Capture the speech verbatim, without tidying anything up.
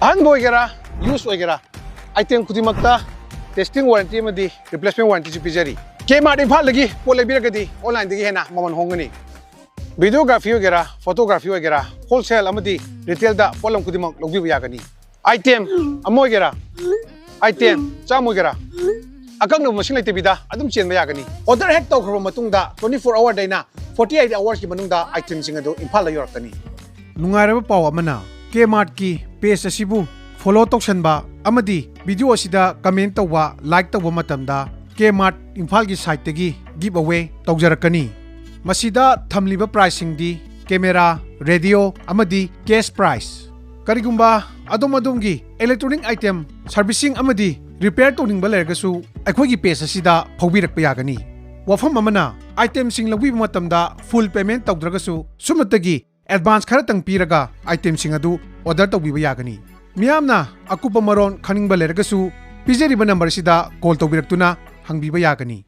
ꯑꯍꯟꯕ ꯑꯣꯏꯒꯦꯔꯥ, ꯌꯨꯁ ꯑꯣꯏꯒꯦꯔꯥ, ꯑꯥꯏꯇꯦꯝ ꯈꯨꯗꯤꯡꯃꯛꯇ ꯇꯦꯁꯇꯤꯡ ꯋꯥꯔꯦꯟꯇꯤ ꯑꯃꯗꯤ ꯔꯤꯄ꯭ꯂꯦꯁꯃꯦꯟ ꯋꯥꯔꯦꯟꯇꯤꯁꯨ ꯄꯤꯖꯔꯤ꯫ ꯀꯦ ꯃꯥꯔꯠ ꯏꯝꯐꯥꯜꯗꯒꯤ ꯄꯣꯠ ꯂꯩꯕꯤꯔꯒꯗꯤ ꯑꯣꯟꯂꯥꯏꯟꯗꯒꯤ ꯍꯦꯟꯅ ꯃꯃꯜ ꯍꯣꯡꯒꯅꯤ꯫ ꯚꯤꯗꯤꯑꯣꯒ꯭ꯔꯥꯐꯤ ꯑꯣꯏꯒꯦꯔꯥ, ꯐꯣꯇꯣꯒ꯭ꯔꯥꯐꯤ ꯑꯣꯏꯒꯦꯔꯥ, ꯍꯣꯜꯁꯦꯜ ꯑꯃꯗꯤ ꯔꯤꯇꯦꯜꯗ ꯄꯣꯠꯂꯝ ꯈꯨꯗꯤꯡꯃꯛ ꯂꯧꯕꯤꯕ ꯌꯥꯒꯅꯤ꯫ ꯑꯥꯏꯇꯦꯝ ꯑꯃ ꯑꯣꯏꯒꯦꯔꯥ, ꯑꯥꯏꯇꯦꯝ ꯆꯥꯝꯃ ꯑꯣꯏꯒꯦꯔꯥ, ꯑꯀꯛꯅꯕ ꯃꯁꯤꯡ ꯂꯩꯇꯕꯤꯗ ꯑꯗꯨꯝ ꯆꯦꯟꯕ ꯌꯥꯒꯅꯤ꯫ ꯑꯣꯔꯗꯔ ꯍꯦꯛ ꯇꯧꯈ꯭ꯔꯕ ꯃꯇꯨꯡꯗ twenty four hour ꯗꯩꯅ forty eight hours ꯀꯤ ꯃꯅꯨꯡꯗ ꯑꯥꯏꯇꯦꯝꯁꯤꯡ ꯑꯗꯨ ꯏꯝꯐꯥꯜꯗ ꯌꯧꯔꯛꯀꯅꯤ꯫ ꯅꯨꯡꯉꯥꯏꯔꯕ ꯄꯥꯎ ꯑꯃꯅ, ꯀꯦ ꯃꯥꯔꯠꯀꯤ ꯄꯦꯖ ꯑꯁꯤꯕꯨ ꯐꯣꯂꯣ ꯇꯧꯁꯟꯕ ꯑꯃꯗꯤ ꯚꯤꯗꯤꯑꯣ ꯑꯁꯤꯗ ꯀꯃꯦꯟ ꯇꯧꯕ, ꯂꯥꯏꯛ ꯇꯧꯕ ꯃꯇꯝꯗ ꯀꯦ ꯃꯥꯔꯠ ꯏꯝꯐꯥꯜꯒꯤ ꯁꯥꯏꯠꯇꯒꯤ ꯒꯤꯐ ꯑꯋꯦ ꯇꯧꯖꯔꯛꯀꯅꯤ꯫ ꯃꯁꯤꯗ ꯊꯝꯂꯤꯕ ꯄ꯭ꯔꯥꯏꯖꯁꯤꯡꯗꯤ ꯀꯦꯃꯦꯔꯥ, ꯔꯦꯗꯤꯑꯣ ꯑꯃꯗꯤ ꯀꯦꯁ ꯄ꯭ꯔꯥꯏꯖ꯫ ꯀꯔꯤꯒꯨꯝꯕ ꯑꯗꯣꯝ ꯑꯗꯣꯝꯒꯤ ꯏꯂꯦꯛꯇ꯭ꯔꯣꯅꯤꯛ ꯑꯥꯏꯇꯦꯝ ꯁꯔꯚꯤꯁꯤꯡ ꯑꯃꯗꯤ ꯔꯤꯄꯦꯌꯔ ꯇꯧꯅꯤꯡꯕ ꯂꯩꯔꯒꯁꯨ ꯑꯩꯈꯣꯏꯒꯤ ꯄꯦꯖ ꯑꯁꯤꯗ ꯐꯥꯎꯕꯤꯔꯛꯄ ꯌꯥꯒꯅꯤ꯫ ꯋꯥꯐꯝ ꯑꯃꯅ, ꯑꯥꯏꯇꯦꯝꯁꯤꯡ ꯂꯧꯕꯤꯕ ꯃꯇꯝꯗ ꯐꯨꯜ ꯄꯦꯃꯦꯟ ꯇꯧꯗ꯭ꯔꯒꯁꯨ ꯁꯨꯞꯅꯇꯒꯤ ꯑꯦꯗꯚꯥꯟꯁ ꯈꯔꯇꯪ ꯄꯤꯔꯒ ꯑꯥꯏꯇꯦꯝꯁꯤꯡ ꯑꯗꯨ ꯑꯣꯔꯗꯔ ꯇꯧꯕꯤꯕ ꯌꯥꯒꯅꯤ꯫ ꯃꯤꯌꯥꯝꯅ ꯑꯀꯨꯞꯄ ꯃꯔꯣꯜ ꯈꯪꯅꯤꯡꯕ ꯂꯩꯔꯒꯁꯨ ꯄꯤꯖꯔꯤꯕ ꯅꯝꯕꯔ ꯑꯁꯤꯗ ꯀꯣꯜ ꯇꯧꯕꯤꯔꯛꯇꯨꯅ ꯍꯪꯕꯤꯕ ꯌꯥꯒꯅꯤ꯫